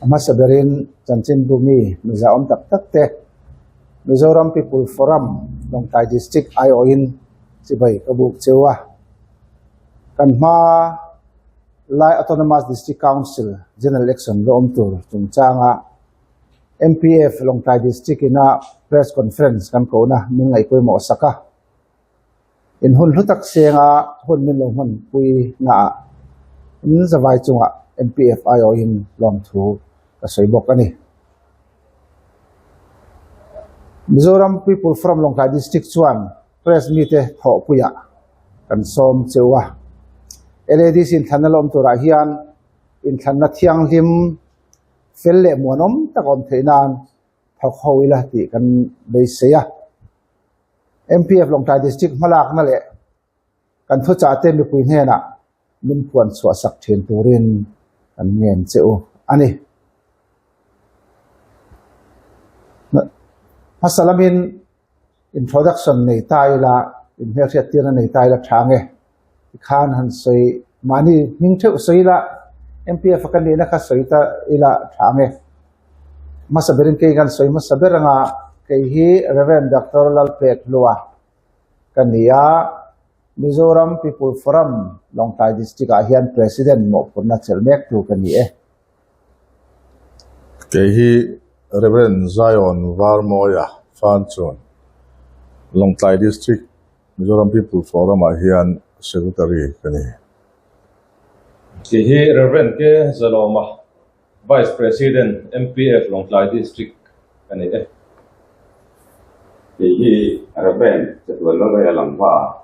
A hmasa berin chanchinbu mi miza awm tak tak te Mizoram People Forum Lawngtlai District aiawhin chibai ka buk cheu a. Kan hma lai Autonomous District Council General Election la awm tur chungchanga MPF Lawngtlai District ina Press Conference kan kohna min ngaihpawimawh sak a. In hun hlu tak senga hun min lo hmanpui naah in zavai chungah MPF aiawhin lawmthu ka sawi bawk a ni. Mizoram People Forum Lawngtlai District chuan Press mite thawhpuiah kan sawm cheu a. LADC inthlanna la awm turah hian inthlanna thianghlim fel leh muanawm tak a awm theih nan thawk ho ila tih kan beisei a. MPF Lawngtlai District hmalakna leh kan thuchah te mipui hnenah min puan chhuah sak thin turin kan ngen che u a ni. Hmasa lamin introduction nei ta ila, inhmelhriat tirna nei ta ila tha nge tikhan han sawi mahni hming theuh sawi ila MPF a ka nihna kha sawi ta ila tha nge. Hmasa berin kei kan sawi hmasa ber anga kei hi Rev. Doctor Lalpek Hlua ka ni a, Mizoram People Forum Lawngtlai District ah hian President mawhphurhna chelh mek tu ka ni e. Kei hi Rev. Zion Varmawia Fanchun, Lawngtlai District Mizoram People Forum ah hian Secretary ka ni. Kei hi Rev. K. Zalawma Vice President, MPF Lawngtlai District ka ni e. Kei hi Rev. Chatuan Lalraia Langva,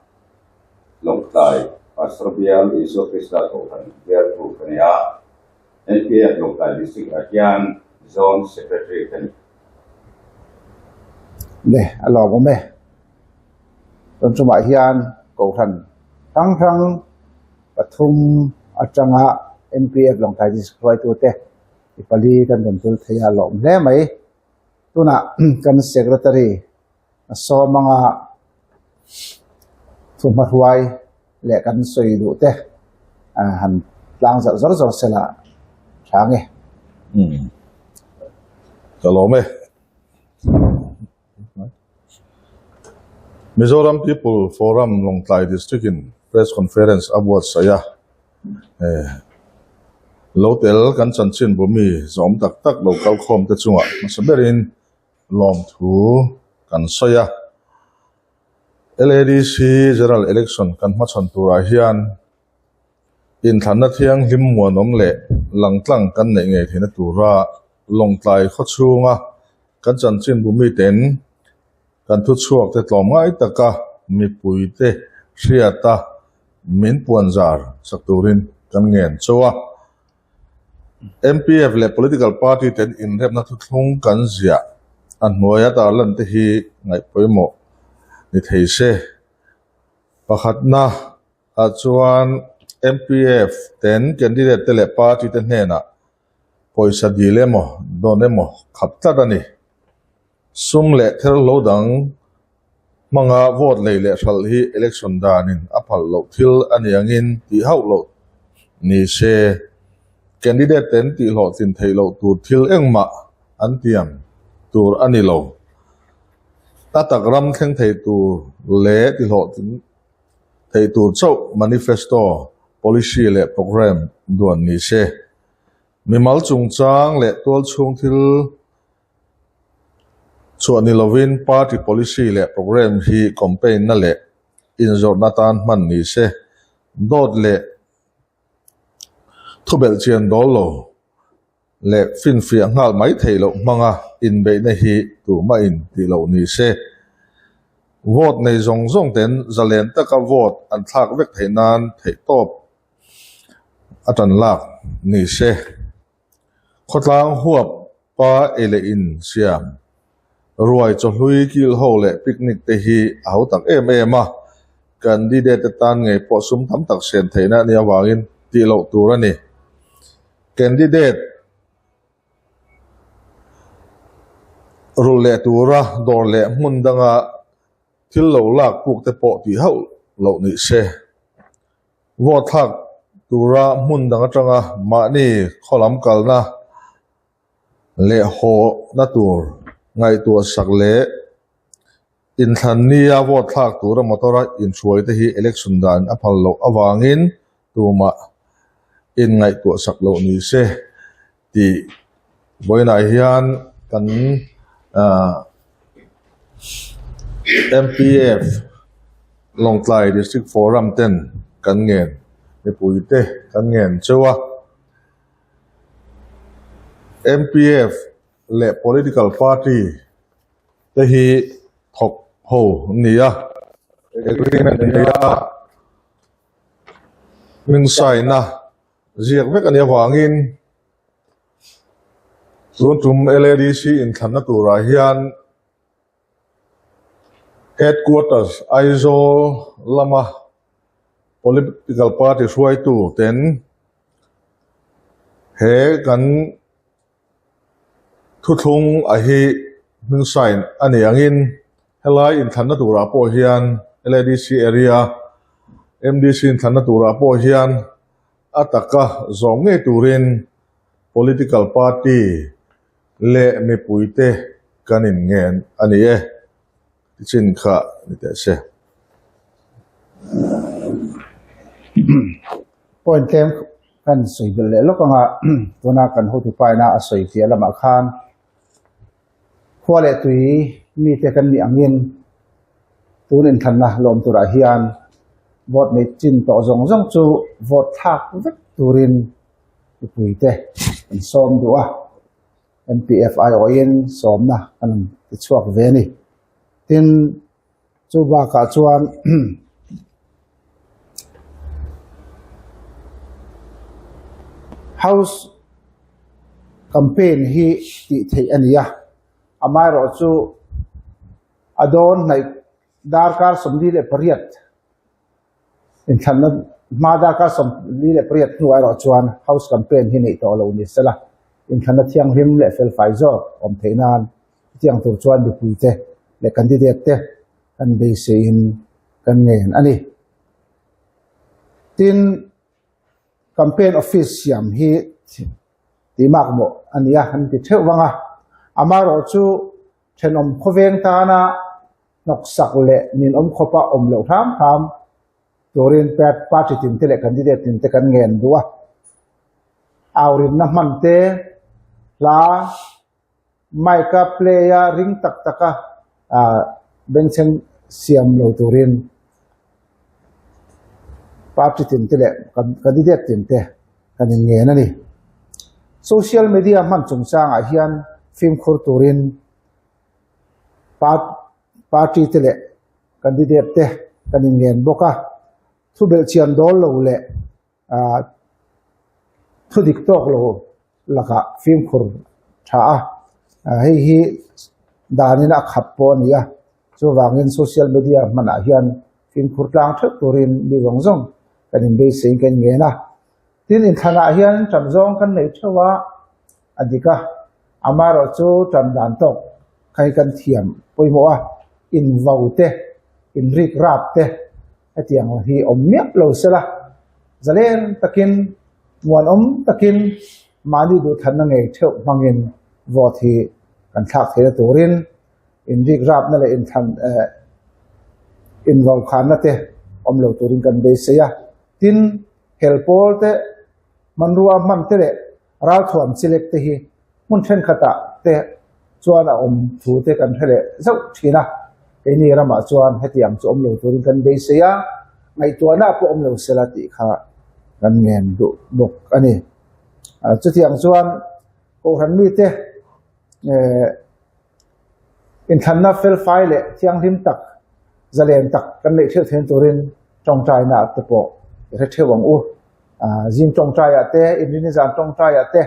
Lawngtlai Pastor Bial Isua Krista Kohhran bialtu ka ni a, MPF Lawngtlai District ah hian Zone Secretary ka ni. Le, a lawmawm e. Tun tumah hian Kohhran hrang hrang pathum atanga MPF Lawngtlai District hruaitute i pali kan rawn tul thei a lawm hle mai. Tunah kan Secretary a sawm anga thuhma hruai leh kan sawi duh te han tlang zarh zawr zawr sela tha nge. Umm ka lawm e. Mizoram People Forum Lawngtlai District in Press Conference a buatsaih a, lo tel kan chanchin bumi zawm tak tak lo kalkhawm te chungah hmasa berin lawmthu kan sawi a. LADC General Election kan hmachhawn turah hian inthlanna thianghlim muanawm leh langtlang kan neih ngei theihna tura Lawngtlai khawchhunga Kan chanchinbu miten kan thuchhuakte tlawmngai taka mipuite hriata min puanzar sak turin kan ngen chauh a. MPF leh political party ten inremna thuthlung kan ziah a hnuaia tarlan te hi ngaihpawimawh ni thei se. Pakhatna ah chuan MPF ten candidate te leh party te hnenah Pawisa dil emaw, dawn emaw khap tlat a ni. Sum leh therhlo dang hmanga vote lei leh hralh hi election danin a phal loh thil a ni angin tih hauh loh ni se. Candidate ten tihhlawhtlin theih loh tur thil engmah an tiam tur a ni lo. A tak ram thleng thei tur leh tihhlawhtlin Theih tur chauh manifesto, policy leh programme duan ni se. Mimal chungchang leh tualchhung thil chhuah ni lovin party policy leh programme hi campaign na leh inzawrhna tan hman ni se. Dawt leh thubelh chian dawl lo. leh finfiah nghal mai theih loh hmanga inbeihna hi tuhmain tih loh ni se. Vote nei zawng zawng ten zalen taka vote an thlak vek theih nan theihtawp a tan lak ni se. Khawtlang huap pa ei leh in siam ruai chawhlui kil ho leh picnic te hi a ho tak em em a, candidate te tan ngei pawh sum tam tak siam theihna a nih avangin tih loh tur a ni. Candidate rulh leh tura dawr leh hmun danga thil lo lak puk te pawh tih hauh loh ni se. Vote thlak tura hmun dang atanga mahni khawlam kalna. leh hawhna tur ngaihtuah sak leh inthlan nia vote thlak tura motor-a inhruai te hi election dan a phal loh avangin tumah inngaihtuah sak loh ni se tih vawiinah hian kan MPF Lawngtlai District Forum ten kan ngen mipuite kan ngen cheu a. MPF leh political party te hi thawk ho an ni a, agreement an nei a, hming sign-a ziak vek a nih avangin tun tum LADC inthlanna turah hian Headquarters Aizawl lama political party hruaitu ten he kan thuthlung a hi hming sign a ni angin helai inthlanna turah pawh hian LADC area MDC inthlanna turah pawh hian a taka zawm ngei turin political party leh mipuite kan inngen a ni e, tichin kha ni teh se. Point tlem kan sawi belh leh lawk anga tuna kan hotu paina a sawi fiah lamah khan khua leh tui mite kan nih angin tun inthlanna lawm turah hian vote nei chin tawh zawng zawng chu vote thlak vek turin mipuite an sawm duh a, MPF aiawhin sawmna an rawn ti chhuak ve a ni. Tin, chu bakah chuan House campaign hi tih theih a ni a, amaherawhchu a dawn hnaih darkar 48 Inthlanna hma darkar 48 hnuah erawh chuan House campaign hi neih tawh lo ni sela, inthlanna thianghlim leh felfai zawk awm theih nan chutiang tur chuan mipuite leh candidate te kan beiseiin kan ngen a ni. Tin, campaign office siam hi tihmakmawh a ni a, an ti theuh vang a, amaherawhchu thenawm khawveng tana hnawksak leh ninawm khawpa awm loh hram hram turin party tinte leh candidate tinte kan ngen duh a. Aurinna hman te, hla mic-a play-a ring tak taka bengchheng siam lo turin party tinte leh candidate tinte kan inngen a ni. Social media hman chungchangah hian fimkhur turin Party te leh candidate te kan inngen bawk a, thu belhchian dawl lo leh thu dik tawk lo lakah fimkhur tha a, hei hi danin a khap pawh a ni a, chuvangin social media hmanah hian fimkhur tlang theuh turin mi zawng zawng kan inbeiseiin kan inngen a, tin inthlanah hian ṭan zawng kan nei theuh a, a dik a, amaherawhchu tan dan tawk kha hi kan thiam pawimawh a, invo te, inrik rap te hetiang hi awm miah lo sela, zalen takin, muanawm takin mahni duhthanna ngei theuh hmangin vote hi kan thlak theihna turin inrik rapna leh inthlan eh invo khanna te awm lo turin kan beisei a, tin hel pawl te hmanrua hman te leh Ralthuam chilek te hi hmun thenkhatah te chuan a awm thu te kan hre leh zauh thin a, keini ramah chuan hetiang chu awm lo turin kan beisei a, ngaihtuahna pawh awm lo sela tih kha kan ngen duh bawk a ni. Chutiang chuan Kohhran mite inthlanna felfai leh thianghlim tak, zalen tak kan neih theuh theih turin tawngtaina te pawh i hre theuh ang u. Zing tawngtaiah te, Inrini zan tawngtaiah te,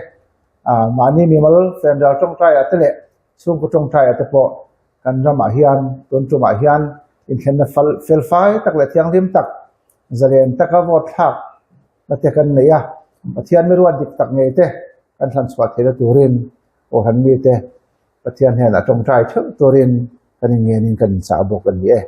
mahni mimal fenral tawngtaiah te leh chhungkaw tawngtaiah te pawh kan ramah hian tun tumah hian inthlenna felfai tak leh thianghlim tak, zalen taka vote thlak na te kan nei a, Pathian miruat dik tak ngei te kan thlan chhuah theihna turin Kohhran mite Pathian hnenah tawngtai theuh turin kan inngenin kan inchah bawk a ni e.